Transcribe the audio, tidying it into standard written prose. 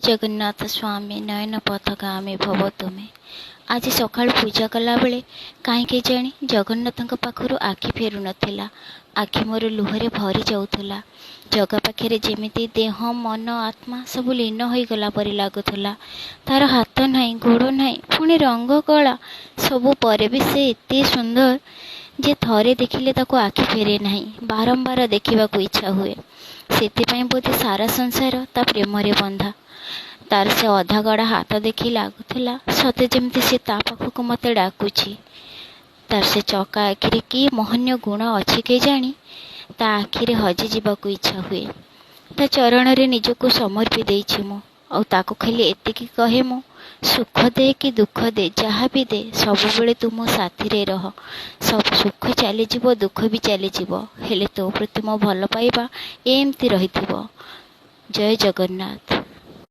ଜଗନ୍ନାଥ ସ୍ୱାମୀ ନୟନ ପଥଗାମୀ ଭବ ତୁମେ। ଆଜି ସକାଳୁ ପୂଜା କଲାବେଳେ କାହିଁ କେଜାଣି ଜଗନ୍ନାଥଙ୍କ ପାଖରୁ ଆଖି ଫେରୁନଥିଲା। ଆଖି ମୋର ଲୁହରେ ଭରି ଯାଉଥିଲା। ଜଗା ପାଖରେ ଯେମିତି ଦେହ, ମନ, ଆତ୍ମା ସବୁ ଲୀନ ହୋଇଗଲା ପରି ଲାଗୁଥିଲା। ତାର ହାତ ନାହିଁ, ଗୋଡ଼ ନାହିଁ, ପୁଣି ରଙ୍ଗ କଳା। ସବୁ ପରେ ବି ସେ ଏତେ ସୁନ୍ଦର ଯେ ଥରେ ଦେଖିଲେ ତାକୁ ଆଖି ଫେରେ ନାହିଁ, ବାରମ୍ବାର ଦେଖିବାକୁ ଇଚ୍ଛା ହୁଏ। ସେଥିପାଇଁ ବୋଧେ ସାରା ସଂସାର ତା ପ୍ରେମରେ ବନ୍ଧା। ତାର ସେ ଅଧାଗଢ଼ା ହାତ ଦେଖି ଲାଗୁଥିଲା ସତେ ଯେମିତି ସେ ତା ପାଖକୁ ମୋତେ ଡାକୁଛି। ତାର ସେ ଚକା ଆଖିରେ କି ମହନୀୟ ଗୁଣ ଅଛି କେଜାଣି, ତା ଆଖିରେ ହଜିଯିବାକୁ ଇଚ୍ଛା ହୁଏ। ତା ଚରଣରେ ନିଜକୁ ସମର୍ପି ଦେଇଛି ମୁଁ, ଆଉ ତାକୁ ଖାଲି ଏତିକି କହେ ମୁଁ, ସୁଖ ଦେ କି ଦୁଃଖ ଦେ, ଯାହା ବି ଦେ, ସବୁବେଳେ ତୁ ମୋ ସାଥିରେ ରହ। ସବୁ ସୁଖ ଚାଲିଯିବ, ଦୁଃଖ ବି ଚାଲିଯିବ, ହେଲେ ତୋ ପ୍ରତି ମୋ ଭଲ ପାଇବା ଏମିତି ରହିଥିବ। ଜୟ ଜଗନ୍ନାଥ।